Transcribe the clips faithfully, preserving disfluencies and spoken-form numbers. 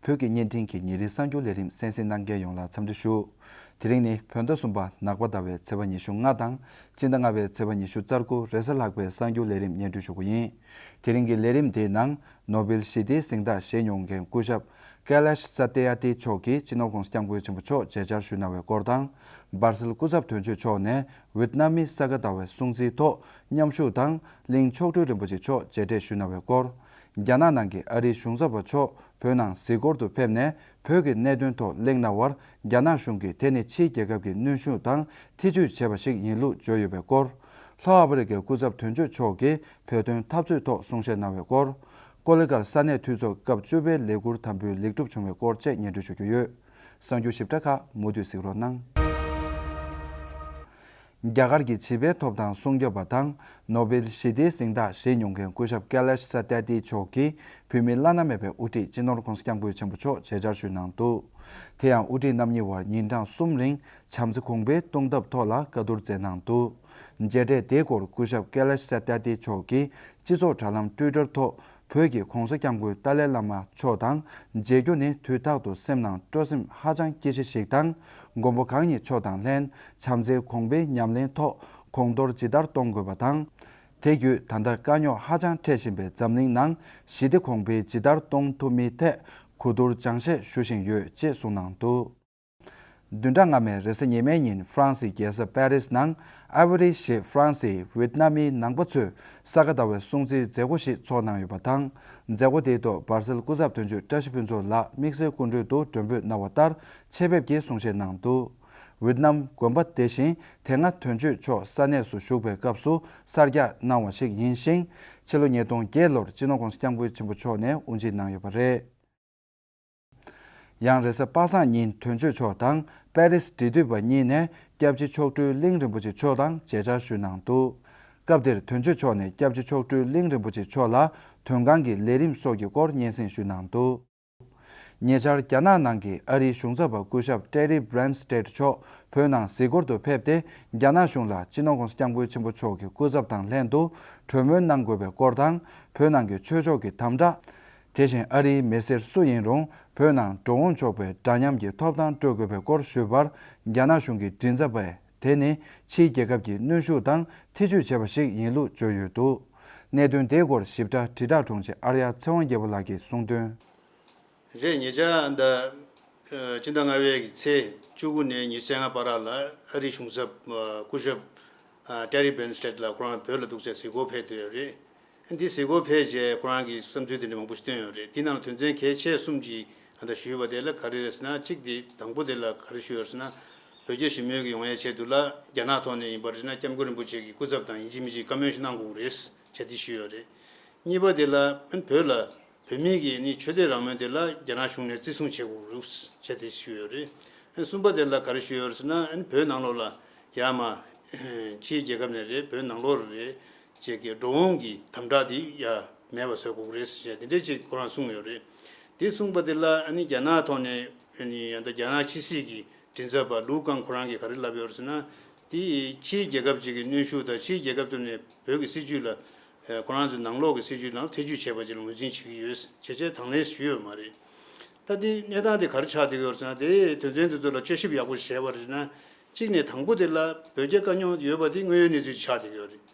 བོད་ཀྱི་བརྙན་འཕྲིན་གྱི་ཉིན་རེའི་གསར་འགྱུར་ལས་རིམ་གསན་གཟིགས་གནང་མཁན་ཡོངས་ལ་འཚམས་འདྲི་ཞུ། དེ་རིང་ནི་བོད་ཟླ་གསུམ་པ་ནག་པ་ཟླ་བའི་ཚེས་པ་ཉི་ཤུ་ལྔ་དང་སྤྱི་ཟླ་ལྔ་པའི་ཚེས་པ་ཉི་ཤུ་རྩ་དགུ་རེས་གཟའ་ལྷག་པའི་གསར་འགྱུར་ལས་རིམ་སྙན་སྒྲོན་ཞུ་གི་ཡིན། དེ་རིང་གི་ལས་རིམ་འདིའི་ནང་ནོ་བེལ་ཞི་བདེའི་གཟེངས་རྟགས་བཞེས་མྱོང་མཁན་སྐུ་ཞབས་ཀེ་ལེཤ་ས་ཏེ་ཡ་ཏི་མཆོག་གིས་སྤྱི་ནོར་༸གོང་ས་༸སྐྱབས་མགོན་ཆེན་པོ་མཆོག་མཇལ་བཅར་ཞུས་གནང་བའི་སྐོར་དང་། སྦར་སིལ་སྐུ་ཚབ་དོན་གཅོད་མཆོག་ནས་ཝེད་ནམ་མི་ས་ག་ཟླ་བའི་སྲུང་བརྩིའི་ཐོག་མཉམ་ཞུགས་དང་གླིང་མཆོག་སྤྲུལ་རིན་པོ་ཆེ་མཆོག་མཇལ་འཕྲད་ཞུས་གནང་བའི་སྐོར། རྒྱ་ནག་ནང་གི་ཨ་རིའི་གཞུང་ཚབ་པ་མཆོག་བོད་ནང་གཟིགས་སྐོར་དུ་ཕེབས་ནས་བོད་ཀྱི་གནད་དོན་ཐོག་གླེང་གནང་བར། རྒྱ་ནག་གཞུང་གིས་དེ་ནི་ཕྱིའི་རྒྱལ་ཁབ་ཀྱི་གནོན་ཤུགས་དང་ཐེ་ཇུས་བྱས་པ་ཞིག་ཡིན་ལུགས་བརྗོད་ཡོད་པའི་སྐོར། ལྷོ་ཨ་ཧྥེ་རི་ཁའི་སྐུ་ཚབ་དོན་གཅོད་མཆོག་གིས་བོད་དོན་འཐབ་རྩོད་ཐོག་གསུང་བཤད་གནང་བའི་སྐོར། ཀོ་ལི་གྷལ་ས་གནས་འཐུས་ཚོགས་སྐབས་བཅུ་པའི་ལས་ཁུར་དམ་འབུལ་ལེགས་གྲུབ་བྱུང་བའི་སྐོར་བཅས་སྙན་སྒྲོན་ཞུ་རྒྱུ་ཡོད། གསར་འགྱུར་ཞིབ་ཕྲ་ཁག་མུ་མཐུད་གཟིགས་རོགས་གནང་། རྒྱ་གར་གྱི་བྱིས་པའི་ཐོབ་ཐང་སྲུང་སྐྱོབ་པ་དང་ནོ་བེལ་ཞི་བདེའི་གཟེངས་རྟགས་བཞེས་མྱོང་མཁན་སྐུ་ཞབས་ཀེ་ལེཤ་ས་ཏ་ཏི་མཆོག་གིས་བོད་མིའི་བླ་ན་མེད་པའི་དབུ་ཁྲིད་སྤྱི་ནོར་༸གོང་ས་༸སྐྱབས་མགོན་ཆེན་པོ་མཆོག་མཇལ་བཅར་ཞུས་གནང་འདུག་དེ་ཡང་དབུ་ཁྲིད་རྣམ་གཉིས་བར་ཉིན་གྲངས་གསུམ་རིང་བྱམས་བརྩེ་གོང་འཕེལ་གཏོང་ཐབས་ཐོག་ལ་བཀའ་བསྡུར་མཛད་གནང་འདུག་མཇལ་འཕྲད་དེའི་སྐོར་སྐུ་ཞབས་ཀེ་ལེཤ་ས་ཏ་ཏི་མཆོག་གིས་སྤྱི་ཚོགས་དྲ་ལམ་ཊུའི་ཊར་ཐོག་བོད་ཀྱི་༸གོང་ས་༸སྐྱབས་མགོན་ཏཱ་ལའི་བླ་མ་མཆོག་དང་མཇལ་རྒྱུ་ནི་དུས་རྟག་ཏུ་སེམས་ནང་སྤྲོ་སེམས་ཧ་ཅང་སྐྱེ་གཞི་ཞིག་དང་། མགོན་པོ་གང་ཉིད་མཆོག་དང་ལྷན་བྱམས་བརྩེ་གོང་འཕེལ་ཉམས་ལེན་ཐོག་གོང་མཐོར་ཇི་ལྟར་གཏོང་དགོས་པ་དང་། དེ་བརྒྱུད་ད་ལྟ་དཀའ་རྙོག་ཧ་ཅང་འཕྲད་བཞིན་པའི་འཛམ་གླིང་ནང་ཞི་བདེ་གོང་འཕེལ་ཇི་ལྟར་གཏོང་ཐུབ་མིན་ཐད་གོ་བསྡུར་སྦྱང་བཤད་ཞུ་བཞིན་ཡོད་ཅེས་གསུངས་གནང་འདུག་བདུན་ཕྲག་སྔ་མའི་རེས་གཟའ་ཉི་མའི་ཉིན་ཧྥ་རན་སིའི་རྒྱལ་ས་པེ་རིས་ནང་ཨ་བྷི་རི་ཞེས་ཧྥ་རན་སིའི་ཝེད་ནམ་མིའི་ནང་པ་ཚོས་ས་ག་ཟླ་བའི་སྲུང་བརྩིའི་མཛད་སྒོ་ཞིག་ཚོགས་གནང་ཡོད་པ་དང་། མཛད་སྒོ་དེའི་ཐོག་སྦར་སིལ་སྐུ་ཚབ་དོན་གཅོད་བཀྲ་ཤིས་ཕུན་ཚོགས་ལགས་དམིགས་བསལ་སྐུ་མགྲོན་དུ་མགྲོན་འབོད་གནང་བ་ལྟར་ཆེད་ཕེབས་ཀྱིས་གསུང་བཤད་གནང་འདུག་ཝེད་ནམ་དགོན་པ་དེ་བཞིན་དེ་སྔ་དོན་གཅོད་མཆོག་ས་གནས་སུ་བཞུགས་པའི་སྐབས་སུ་གསར་རྒྱག་གནང་བ་ཞིག་ཡིན་ཞིང་། ཕྱི་ལོ་ཉིས་སྟོང་བརྒྱད་ལོར་སྤྱི་ནོར་༸གོང་ས་༸སྐྱབས་མགོན་ཆེན་པོ་མཆོག་ནས་དབུ་འབྱེད་གནང་ཡོད་པ་རེད། ཡང་རེས་གཟའ་པ་སངས་ཉིན་དོན་གཅོད་མཆོག་དང་པེ་རིས་འབྲེལ་མཐུད་པ་གཉིས་ནས་སྐྱབས་རྗེ་མཆོག་སྤྲུལ་གླིང་རིན་པོ་ཆེ་མཆོག་དང་མཇལ་བཅར་ཞུས་གནང་འདུག་སྐབས་དེར་དོན་གཅོད་མཆོག་ནས་སྐྱབས་རྗེ་མཆོག་སྤྲུལ་གླིང་རིན་པོ་ཆེ་མཆོག་ལ་དོན་ཁང་གི་ལས་རིམ་སོགས་ཀྱི་སྐོར་སྙན་སེང་ཞུས་གནང་འདུག་ཉེ་ཆར་རྒྱ་ནག་ནང་གི་ཨ་རིའི་གཞུང་ཚབ་པ་སྐུ་ཞབས་ཀྲེ་རི་བྷི་རན་སྟེད་མཆོག་བོད་ནང་གཟིགས་སྐོར་དུ་ཕེབས་ཏེ། རྒྱ་ནག་གཞུང་ལ་སྤྱི་ནོར་༸གོང་ས་༸སྐྱབས་མགོན་ཆེན་པོ་མཆོག་གི་སྐུ་ཚབ་དང་ལྷན་དུ་གྲོས་མོལ་གནང་དགོས་པའི་སྐོར་དང་། བོད་ནང་གི་ཆོས་ཕྱོགས་ཀྱི་དམ་དྲག་དེ་བཞིན་ཨ་རིའི་མི་སེར་སུ་ཡིན་རུང་བོད་ནང་འགྲོ་འོང་ཆོག་པའི་འདྲ་མཉམ་གྱི་ཐོབ་ཐང་སྤྲོད་དགོས་པའི་སྐོར་ཞུས་པར། རྒྱ་ནག་གཞུང་གི་མགྲིན་ཚབ་པས་དེ་ནི་ཕྱིའི་རྒྱལ་ཁབ་ཀྱི་གནོན་ཤུགས་དང་ཐེ་ཇུས་བྱས་པ་ཞིག་ཡིན་ལུགས་བརྗོད་ཡོད་འདུག་གནད་དོན་དེའི་སྐོར་ཞིབ་ཕྲ་དྲིལ་བསྒྲགས་དྲུང་ཆེ་ཨར་ཡ་ཚེ་དབང་རྒྱལ་པོ་ལགས་ཀྱིས་གསུངས་དོན། རེད། ཉེ་ཆར་ད་ཨ་སྤྱི་ཟླ་ལྔ་པའི་གི་ཚེས་བཅུ་དགུ་ནས་ཉི་ཤུ་རྩ་ལྔ་བར་ལ་ཨ་རིའི་གཞུང་ཚབ་ཨ་སྐུ་ཞབས་ཨ་ཀྲེ་རི་བྷི་རན་སྟེད་ལགས་ཁོ་རང་བོད་ལ་འདུག་སའི་གཟིགས་སྐོར་ཕེབས་བསྡད་ཡོད་རེད། འདི་གཟིགས་སྐོར་ཕེབས་རྗེས་ཁོ་རང་གིས་བསམ་ཚུལ་དེ་འདྲ་མང་པོ་ཞིག་བཏོན་ཡོད་རེད། དེའི་ནང་ལ་དོན་ཚན་གལ་ཆེ་གསུམ་ཅིག་ཨ་ད་ཞུས་པ་དེ་ལ་ག་རེ་རེད་ཟེར་ན། གཅིག་དེ་དང་པོ་དེ་ལ་ག་རེ་ཞུས་ཡོད་ཟེར་ན། བོད་རྒྱ་ཞི་མོལ་གྱི་ཡོང་ཡའི་ཆེད་དུ་ལ་རྒྱ་ནག་ཐོག་ནས་ཡིན་པར་ན་སྐྱབས་མགོན་རིན་པོ་ཆེ་གི་སྐུ་ཚབ་དང་ཡིན་གཅིག་མིན་གཅིག་བཀའ་མོལ་ཞིག་གནང་དགོས་ཀྱི་རེད་ཅེས་དེ་ཞུས་ཡོད་རེད། གཉིས་པ་དེ་ལ་བོད་ལ་བོད་མི་གི་ནི་ཆོས་དད་རང་མོས་དེ་ལ་རྒྱ་ནག་གཞུང་ནས་བརྩི་སྲུང་བྱེད་དགོས་རེད་ཅེས་དེ་ཞུས་ཡོད་རེད། གསུམ་པ་དེ་ལ་ག་རེ་ཞུས་ཡོད་ཟེར་ན། བོད་ནང་ལོགས་ལ་ཡར་མར་ཕྱིའི་རྒྱལ་ཁབ་ནས་རེད། བོད་ནང་ལོགས་རེད། ཅེས་ཀྱི་འགྲོ་འོང་གི་དམ་དྲག་དེ་ཡ་མེད་པ་བཟོ་དགོས་ཀྱི་རེད་ཟེར་བྱས་དེ་འདྲས་ཅིག་ཁོ་རང་གསུངས་ཡོད་རེད། དེ་གསུངས་པ་དེ་ལ་ཨ་ནི་རྒྱ་ནག་ཐོག་ནས་ཨ་ནི་ཡང་ད་རྒྱ་ནག་ཕྱི་སྲིད་ཀྱི་མགྲིན་ཚབ་པ་ལུའུ་ཀང་ཁོ་རང་གིས་ག་རེ་ལབ་ཡོད་རེད་ཟེར་ན། དེ་ཕྱིའི་རྒྱལ་ཁབ་ཅིག་གི་གནོན་ཤུགས་དང་ཕྱིའི་རྒྱལ་ཁབ་ཚོ་ནས་བོད་ཀྱི་སྲིད་བྱུས་ལ་ཁོ་རང་ཚོའི་ནང་ལོགས་ཀྱི་སྲིད་བྱུས་ནང་ཐེ་ཇུས་བྱས་པ་ཅིག་ལ་ངོས་འཛིན་བྱེད་ཀྱི་ཡོད་ཅེས་བྱས་དང་ལེན་ཞུས་ཡོད་མ་རེད། ད་དེ་གནས་སྟངས་དེ་ག་རེ་ཆགས་བསྡད་ཀྱི་ཡོད་རེད་ཟེར་ན། དེ་དོན་ཚན་དེ་ཚོ་ལ་དཔྱད་ཞིབ་ཡག་པོ་བྱས་པ་རེད་ཟེར་ན། གཅིག་ནས་དང་པོ་དེ་ལ་བོད་རྒྱ་དཀའ་རྙོག་ཡོད་པ་དེ་དངོས་ཡོད་གནས་ཚུལ་ཆགས་བསྡད་ཀྱི་ཡོད་རེད།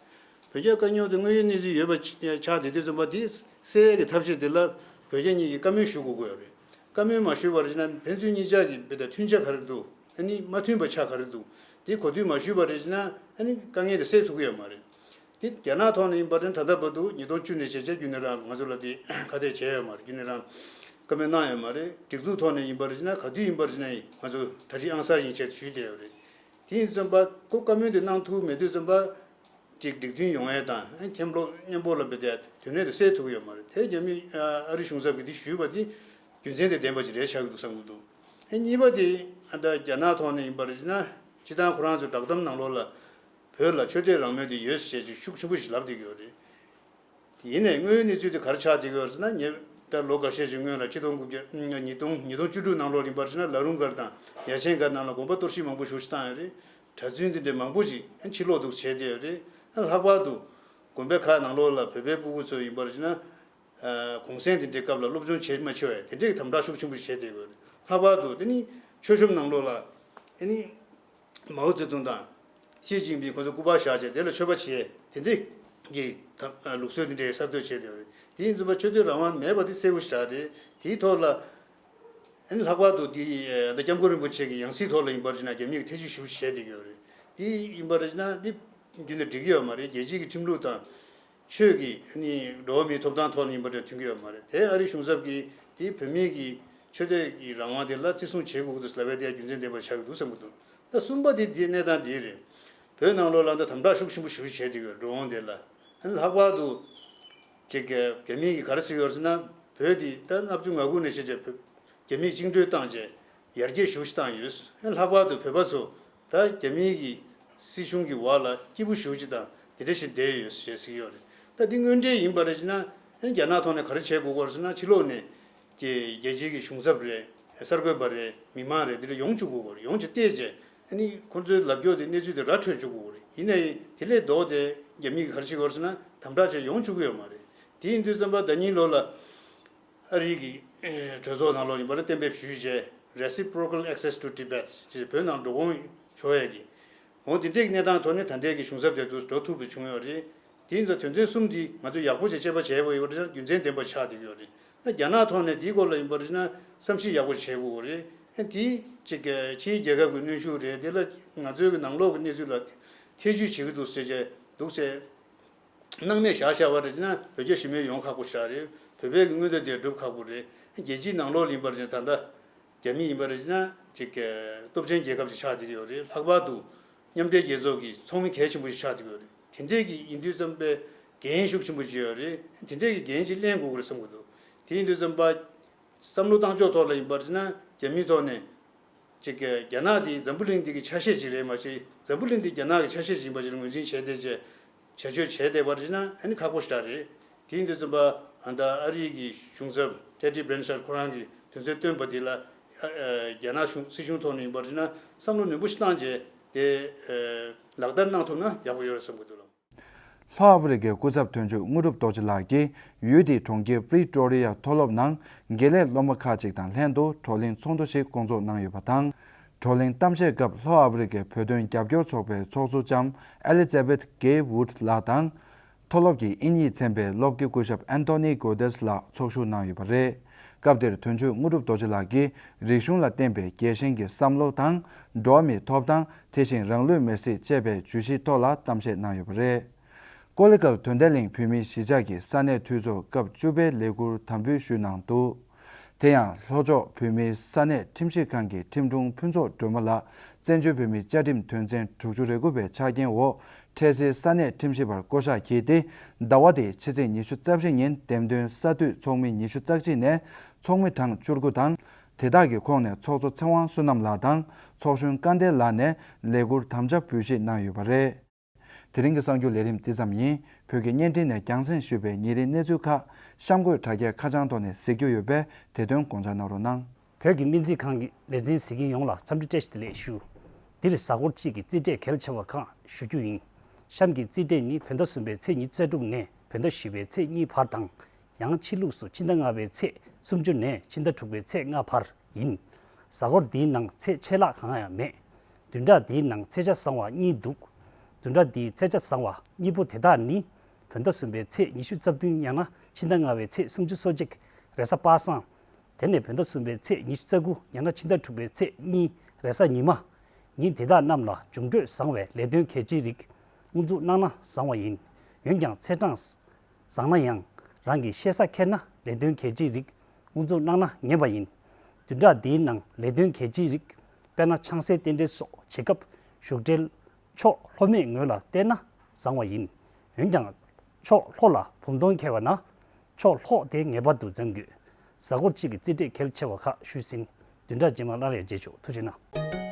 བོད་རྒྱ་དཀའ་རྙོག་དེ་དངོས་ཡོད་གནས་ཚུལ་ཡོད་པ་ཆགས་བསྡད་དུས་ཙམ་པ་དེ་སེལ་ཡས་ཀྱི་ཐབས་ཤེས་དེ་ལ་བོད་རྒྱ་གཉིས་ཀྱིས་བཀའ་མོལ་ཞུ་དགོས་ཀྱི་ཡོད་རེད། བཀའ་མོལ་མ་ཞུས་པ་རེད་ན་ཕན་ཚུན་གཉིས་ཆ་གི་བོད་དང་མཐུན་ཆ་ག་རེ་འདུག་ཨ་ནི་མ་མཐུན་པ་ཆ་ག་རེ་འདུག་དེ་གོ་ཐོས་མ་ཞུས་པ་རེད་ན་ཨ་ནི་དཀའ་ངལ་དེ་སེལ་ཐུབ་ཀྱི་ཡོད་མ་རེད། དེ་རྒྱ་ནག་ཐོག་ནས་ཡིན་པ་དེ་ད་ལྟ་བར་དུ་ཉིས་སྟོང་བཅུ་ནས་བྱས་རྗེས་རྒྱུན་ནས་རང་ང་ཚོ་ལ་དེ་ཁ་གཏད་བྱས་ཡོད་མ་རེད། རྒྱུན་ནས་རང་བཀའ་མོལ་གནང་ཡོད་མ་རེད། སྒྲིག་འཛུགས་ཐོག་ནས་ཡིན་པར་བྱས་ན་ག་དུས་ཡིན་པར་བྱས་ན་ང་ཚོ་གྲ་སྒྲིག་ཨང་གསར་ཡིན་ཆེད་ཞུས་བསྡད་ཡོད་རེད། དེ་ཡིན་ཙམ་པ་ཁོ་བཀའ་མོལ་དེ་གནང་ཐུབ་མེད་དུས་ཙམ་པ་ཅིག་འགྲིག་མཐུན་ཡོང་ཡས་དང་མཁན་སློབ་མཉམ་པོ་ལ་བེད་དེ་དོན་གནད་དེ་སེལ་ཐུབ་ཀྱི་ཡོད་མ་རེད། དེ་རྒྱ་མི་ཨ་རི་གཞུང་ཚབ་ཀྱིས་དེ་ཞུས་པ་དེ་རྒྱུ་མཚན་དེ་ལྡན་པ་ཅིག་རེད་ཆགས་ཀྱི་འདུག་བསམ་གྱི་འདུག་ཨ་གཉིས་པ་དེ་ཨ་ད་རྒྱ་ནག་ཐོག་ནས་ཡིན་པར་བྱས་ན་སྤྱི་བཏང་ཁོ་རང་ཚོའི་བསྒྲགས་གཏམ་ནང་ལོགས་ལ་བོད་ལ་ཆོས་དད་རང་མོས་དེ་ཡོད་ཟེར་བྱས་ཅིག་ཤུགས་ཆེན་པོ་ཞིག་ལབ་བསྡད་ཀྱི་ཡོད་རེད། ཡིན་ནའི་དངོས་ཡོད་གནས་ཚུལ་དེ་ག་རེ་ཆགས་བསྡད་ཀྱི་ཡོད་ཟེར་ན། ངས་ད་ལོ་འགའ་ཤས་ཤིག་སྔོན་ལ་ཆིག་སྟོང་དགུ་བརྒྱ་ཉིས་སྟོང་ཉིས་སྟོང་བཅུ་དྲུག་ནང་ལོགས་ཡིན་པར་བྱས་ན་ལ་རུང་སྒར་དང་ཡ་ཆེན་སྒར་ནང་ལ་དགོན་པ་གཏོར་བཤིག་མང་པོ་ཞེ་པོ་ཞིག་བཏང་ཡོད་རེད། གྲྭ་བཙུན་དེ་འདྲ་མང་པོ་ཞིག་ཕྱིར་ལོག་འདུག་བྱས་བསྡད་ཡོད་རེད། ལྷག་པར་དུ་དགོན་པའི་ཁག་ནང་ལོགས་ལ་བོད་པའི་སྤུ་གུ་ཚོ་ཡིན་པར་བྱས་ན་ ཨ་གུང་སེང་དེ་འདྲའི་སྐབས་ལ་སློབ་སྦྱོང་བྱེད་མ་ཆོག་པའི་དེ་འདྲའི་དམ་དྲག་ཤུགས་ཆེན་པོ་བྱས་བསྡད་ཡོད་རེད། ལྷག་པར་དུ་དེ་ནི་མཆོད་གཤོམ་ནང་ལོགས་ལ་ཨ་ནི་མའོ་ཙེ་ཏུང་དང་ཞི་ཅིན་ཕིང་ཁོང་ཚོ་སྐུ་པར་བཞག་བྱས་དེ་ལ་མཆོད་པ་བྱས་དེ་འདྲའི་གི་དམ་ལུགས་སྲོལ་དེ་འདྲའི་གསར་གཏོད་བྱས་བསྡད་ཡོད་རེད། དེ་ཡིན་ཙམ་པ་ཆོས་དད་རང་དབང་མེད་པ་དེ་གསལ་པོ་ཞིག་རེད། དེའི་ཐོག་ལ། ཨ་ནི་ལྷག་པར་དུ་དེ་ད་སྐྱབས་མགོན་རིན་པོ་ཆེ་གི་ཡང་སྲིད་ཐོག་ལ་ཡིན་པར་བྱས་ན་རྒྱ་མིས་ཐེ་བྱུས་ཞེ་པོ་བྱས་བསྡད་ཀྱི་ཡོད་རེད། དེ་ཡིན་པར་བྱས་ན་འདི་རྒྱུན་དུ་འགྲིག་གི་ཡོད་མ་རེད། རྒྱལ་སྤྱིའི་ཁྲིམས་ལུགས་དང་ཆོས་ཀྱི་ཨ་ནི་འགྲོ་བ་མིའི་ཐོབ་ཐང་ཐོག་ནས་ཡིན་པར་བྱས་ན་མཐུན་གྱི་ཡོད་མ་རེད། དེ་ཨ་རིའི་གཞུང་ཚབ་ཀྱིས་དེ་བོད་མིའི་གི་ཆོས་དད་ཀྱི་རང་དབང་དེ་ལ་བརྩི་སྲུང་བྱེད་དགོས་ཀྱི་འདུག་ཟེར་ལབ་པ་དེ་ཡང་རྒྱུ་མཚན་ལྡན་པ་ཆགས་ཀྱི་འདུག་བསམ་གྱི་འདུག་ད་གསུམ་པ་དེ་དེའི་གནས་སྟངས་དེ་རེད། བོད་ནང་ལོགས་ལ་ད་དམ་དྲག་ཤུགས་ཆེན་པོ་ཞེ་པོ་བྱས་བསྡད་ཀྱི་ཡོད། འགྲོ་འོང་དེ་ལ་ཨ་ནི་ལྷག་པར་དུ། ཅིག་རྒྱ་མི་གིས་ག་རེ་ཟེར་ཡོད་ཟེར་ན། བོད་འདི་ད་ལྔ་བཅུ་ང་དགུ་ནས་བྱས་བྱས་བོད་རྒྱ་མིས་བཅིངས་འགྲོལ་བཏང་རྗེས་ཡར་རྒྱས་ཞེ་པོ་ཞིག་བཏང་ཡོད། ལྷག་པར་དུ་བོད་པ་ཚོ་ད་རྒྱ་མི་གི་སྲིད་གཞུང་གི་འོག་ལ་སྐྱིད་པོ་ཞེ་པོ་ཅིག་དང་དེ་འདྲ་ཞིག་བསྡད་ཡོད་ཞེས་ཟེར་གྱི་ཡོད་རེད། ད་འདི་དངོས་འབྲེལ་ཡིན་པ་རེད་ཅེ་ན། རྒྱ་ནག་ཐོག་ནས་ག་རེ་བྱེད་དགོས་ཀྱི་ཡོད་རེད་ཟེར་ན། ཕྱི་ལོགས་ནས་ཀྱི་རྒྱལ་སྤྱིའི་གི་གཞུང་ཚབ་རེད། གསར་འགོད་པ་རེད། མི་མང་རེད། འདི་འདྲ་ཡོང་བཅུག་དགོས་ཀྱི་ཡོད་རེད། ཡོང་བྱས་བལྟས་རྗེས་ཨ་ནི་ཁོང་ཚོའི་ལབ་རྒྱུ་དེ་གནས་ཚུལ་དེ་ར་འཕྲོད་བཅུག་དགོས་ཀྱི་ཡོད་རེད། ཡིན་ནའི་དེ་ལས་ལྡོག་སྟེ་རྒྱ་མི་གིས་ག་རེ་བྱེད་ཀྱི་ཡོད་རེད་ཟེར་ན། དམ་དྲག་བྱས་ཡོང་བཅུག་གི་ཡོད་མ་རེད། དེ་ཡིན་དུས་ཙམ་པ་ཟླ་ཉིན་ལོ་ལ་ཨ་རིའི་གི་ཨེ་གྲོས་ཚོགས་ནང་ལོགས་ཡིན་པ་རེད། གཏན་འབེབས་ཞུས་རྗེས་Reciprocal Access to Tibet ཅེས་བོད་ནང་འགྲོ་གི་ཡོང་ཡས་ཀྱི། འོ་དེ་འདྲའི་གནས་སྟངས་ཐོག་ནས་ད་ལྟའི་གི་གཞུང་ཚབ་དེ་ཚོ་འགྲོ་ཐུབ་པ་བྱུང་ཡོད་རེད། དེ་ཡིན་ཙང་དོན་ཚན་གསུམ་འདི་ང་ཚོས་ཡག་པོ་བྱས་དཔྱད་པ་བྱས་པ་ཡིན་པ་རེད་ན་རྒྱུ་མཚན་ལྡན་པ་ཆགས་བསྡད་ཀྱི་ཡོད་རེད། ད་རྒྱ་ནག་ཐོག་ནས་དེའི་སྐོར་ལ་ཡིན་པ་རེད་ན་བསམ་གཞིག་ཡག་པོ་བྱེད་དགོས་རེད། ཨ་དེ་ཅིག་ཕྱིའི་རྒྱལ་ཁབ་ཀྱི་གནོན་ཤུགས་རེད། དེ་ལ་ང་ཚོའི་གི་ནང་ལོགས་ཀྱི་གནས་ཚུལ་ལ་ཐེ་བྱུས་བྱེད་ཀྱི་འདུག་ཟེར་བྱས་འདུག་ཟེར། སྣང་མེད་བཞག་བཞག་པ་རེད་ཅེ་ན་བོད་རྒྱ་ཞི་མོལ་ཡོང་ཁག་པོ་ཞིག་རེད། བོད་པའི་གི་མངོན་འདོད་དེ་སྒྲུབ་ཁག་པོ་རེད། རྒྱལ་སྤྱིའི་ནང་ལོགས་ལ་ཡིན་པ་རེད་ཅེ་ན། ད་ལྟ་རྒྱ་མི་ཡིན་པ་རེད་ཅེ་ན་ཅིག་གི་སྟོབས་ཆེན་རྒྱལ་ཁབ་ཅིག་ཆགས་བསྡད་ཀྱི་ཡོད་རེད། ལྷག་པར་དུ་མཉམ་འབྲེལ་རྒྱལ་ཚོགས་ཀྱི་ཚོགས་མི་གལ་ཆེན་པོ་ཞིག་ཆགས་བསྡད་ཀྱི་ཡོད་རེད། དེ་འདྲས་ཀྱི་ཡིན་དུས་ཙམ་པའི་འགན་ཤུགས་ཆེན་པོ་ཅིག་ཡོད་རེད། དེ་འདྲས་ཀྱི་འགན་ཅིག་ལེན་དགོས་ཀྱི་རེད་བསམ་གྱི་འདུག་དེ་ཡིན་དུས་ཙམ་པ། བསམ་བློ་བཏང་ཕྱོགས་ཐོག་ལ་ཡིན་པར་བྱས་ན་རྒྱ་མིའི་ཐོག་ནས་ཅིག་གི་རྒྱ་ནག་དེ་འཛམ་བུ་གླིང་འདི་གི་ཆ་ཤས་ཅིག་རེད་མ་གཞི། འཛམ་བུ་གླིང་འདི་རྒྱ་ནག་གི་ཆ་ཤས་ཅིག་ཡིན་པ་ཅིག་ལ་ངོས་འཛིན་བྱས་བསྡད་རྗེས་བྱ་སྤྱོད་བྱས་བསྡད་པར་བྱས་ན་ཨ་ནི་ཁག་པོ་ཞེ་དྲག་རེད། དེ་ཡིན་དུས་ཙམ་པ་ཨ་ད་ཨ་རིའི་གི་གཞུང་ཚབ་Teddy Blanchard ཁོ་རང་གིས་དོན་ཚན་བཏོན་པ་དེ་ལ་ཨ་ཨ་རྒྱ་ནག་གཞུང་སྲིད་གཞུང་ཐོག་ནས་ཡིན་པར་བྱས་ན་བསམ་བློ་ནན་པོ་ཞིག་བཏང་རྗེས་དེ་ཨ་ལག་བསྟར་གནང་ཐུབ་ན་ཡག་པོ་ཡོད་རེད་བསམ་གྱི་འདུག་ལགས། ལྷོ་ཨ་ཧྥེ་རི་ཁའི་སྐུ་ཚབ་དོན་གཅོད་དངོས་གྲུབ་རྡོ་རྗེ་ལགས་ཀྱིས་ཡུལ་དེའི་གྲོང་ཁྱེར་པི་རི་ཏོ་རི་ཡ་མཐོ་སློབ་ནང་དགེ་ལས་སློབ་མ་ཁག་ཅིག་དང་ལྷན་དུ་བགྲོ་གླེང་ཚོགས་འདུ་ཞིག་བསྐོང་ཚོགས་གནང་ཡོད་པ་དང་། བགྲོ་གླེང་གཏམ་བཤད་སྐབས་ལྷོ་ཨ་ཧྥེ་རི་ཁའི་བོད་དོན་རྒྱབ་སྐྱོར་ཚོགས་པའི་ཚོགས་གཙོ་ལྕམ་ཨེ་ལི་ཛ་བེད་གྷེ་ཝུད་ལགས་དང་། མཐོ་སློབ་ཀྱི་དབྱིན་ཡིག་ཚན་པའི་སློབ་དགེ་སྐུ་ཞབས་ཨན་ཐོ་ནི་གོ་ཏེས་ལགས་ཚོགས་ཞུགས་གནང་ཡོད་པ་རེད། སྐབས་དེར་དོན་གཅོད་དངོས་གྲུབ་རྡོ་རྗེ་ལགས་ཀྱིས་རིག་གཞུང་ལ་བརྟེན་པའི་རྒྱལ་ཞེན་གྱི་བསམ་བློ་དང་། འགྲོ་བ་མིའི་ཐོབ་ཐང་། དེ་བཞིན་རང་ལུས་མེར་སྲེག་ཅེས་པའི་བརྗོད་གཞིའི་ཐོག་ལ་གཏམ་བཤད་གནང་ཡོད་པ་རེད། ཀོ་ལི་གྷལ་དོན་ལྡན་གླིང་བོད་མིའི་གཞིས་ཆགས་ཀྱི་ས་གནས་འཐུས་ཚོགས་སྐབས་བཅུ་པའི་ལས་ཁུར་དམ་འབུལ་ཞུས་གནང་འདུག་དེ་ཡང་ལྷོ་ཕྱོགས་བོད་མིའི་ས་གནས་ཁྲིམས་ཞིབ་ཁང་གི་ཁྲིམས་དྲུང་ཕུན་ཚོགས་སྒྲོལ་མ་ལགས་བཙན་བྱོལ་བོད་མིའི་བཅའ་ཁྲིམས་དོན་ཚན་དྲུག་ཅུ་རེ་དགུ་པའི་ཆ་རྐྱེན་འོག་འཕྲལ་སེལ་ས་གནས་ཁྲིམས་ཞིབ་པར་བསྐོ་གཞག་བགྱིས་ཏེ། ཟླ་བ་འདིའི་ཕྱི་ཚེས་ཉི་ཤུ་རྩ་བཞི་ཉིན་འདེམས་ཐོན་ས་འཐུས་ཚོགས་མི་ཉི་ཤུ་རྩ་གཅིག་ནས་ཚོགས་མི་གྲངས་བཅུ་དགུ་དང་། དེ་དག་གི་ཁོངས་ནས་ཚོགས་གཙོ་ཚེ་དབང་བསོད་ནམས་ལགས་དང་ཚོགས་གཞོན་སྐལ་ལྡན་ལགས་ནས་ལས་ཁུར་དམ་བཅའ་འབུལ་བཞེས་གནང་ཡོད་པ་རེད། དེ་རིང་གི་གསར་འགྱུར་ལས་རིམ་འདི་ཙམ་ཡིན། བོད་ཀྱི་བརྙན་འཕྲིན་ནས་རྒྱང་སྲིང་ཞུས་པའི་ཉིན་རེའི་གནས་ཚུལ་ཁག་གཤམ་འཁོད་དྲ་རྒྱའི་ཁ་བྱང་ཐོག་ནས་གཟིགས་རྒྱུ་ཡོད་པས་དེ་དོན་དགོངས་འཇགས་གནང་རོགས་གནང་། བོད་ཀྱི་སྨན་རྩིས་ཁང་གི་ལས་འཛིན་གཟིགས་མཁན་ཡོངས་ལ་འཚམས་འདྲི་བཀྲ་ཤིས་བདེ་ལེགས་ཞུ། འདིར་གཟའ་འཁོར་གཅིག་གི་རྩིས་འབྲས་གལ་ཆེ་བ་ཁག་ཞུ་རྒྱུ་ཡིན། གཤམ་གྱི་རྩིས་འབྲས་ནི་བོད་ཟླ་གསུམ་པའི་ཚེས་ཉི་ཤུ་རྩ་དྲུག་ནས་བོད་ཟླ་བཞི་པའི་ཚེས་གཉིས་བར་དང་། ཡང་ཕྱི་ལུགས་སུ་ཕྱི་ཟླ་ལྔ་པའི་ཚེས་སུམ་ཅུ་ནས་ཕྱི་ཟླ་དྲུག་པའི་ཚེས་ལྔ་བར་ཡིན། གཟའ་འཁོར་འདིའི་ནང་ཚེས་ཆད་ལྷག་གང་ཡང་མེད། བདུན་ཕྲག་འདིའི་ནང་ཚེས་ཆ་བཟང་བ་གཉིས་འདུག་བདུན་ཕྲག་འདིའི་ཚེས་ཆ་བཟང་བ་གཉིས་པོ་དེ་དག་ནི། བོད་ཟླ་གསུམ་པའི་ཚེས་ཉི་ཤུ་རྩ་བདུན་ཡང་ན་ཕྱི་ཟླ་ལྔ་པའི་ཚེས་སུམ་ཅུ་སོ་གཅིག་རེས་གཟའ་པ་སངས། དེ་ནས་བོད་ཟླ་གསུམ་པའི་ཚེས་ཉི་ཤུ་རྩ་དགུ་ཡང་ན་ཕྱི་ཟླ་དྲུག་པའི་ཚེས་གཉིས་རེས་གཟའ་ཉི་མ། ཉིན་དེ་དག་རྣམས་ལ་འབྱུང་འཕྲོད་བཟང་བའི་ལས་དོན་གལ་ཆེའི་རིགས། དབུ་འཛུགས་གནང་ན་བཟང་བ་ཡིན། འོན་ཀྱང་ཚེས་གྲངས་བཟང་ན་ཡང་རང་གི་ཤེས་བྱ་ཁྱེར་ན་ལས་དོན་གལ་ཆེའི་རིགས་དབུ་འཛུགས་གནང་ན་ངན་པ་ཡིན། བདུན་ཕྲག་འདིའི་ནང་ལས་དོན་གལ་ཆེའི་རིགས། དཔེར་ན་ཆང་སའི་རྟེན་འབྲེལ་སོགས་བྱེད་སྐབས་བཞུགས་གྲལ་ཕྱོགས་ལྷོ་མེད་ངོས་ལ་བལྟས་ན་བཟང་བ་ཡིན། འོན་ཀྱང་ཕྱོགས་ལྷོ་ལ་བུམ་སྟོང་འཁེལ་བ་ན་ཕྱོགས་ལྷོ་དེ་ངེས་པར་དུ་འཛེམ་དགོས། གཟའ་འཁོར་གཅིག་གི་རྩིས་འབྲས་གལ་ཆེ་བ་ཁག་ཞུས་ཟིན། བདུན་ཕྲག་རྗེས་མར་སླར་ཡང་མཇལ་ཆོག་ཐུགས་རྗེ་གནང་།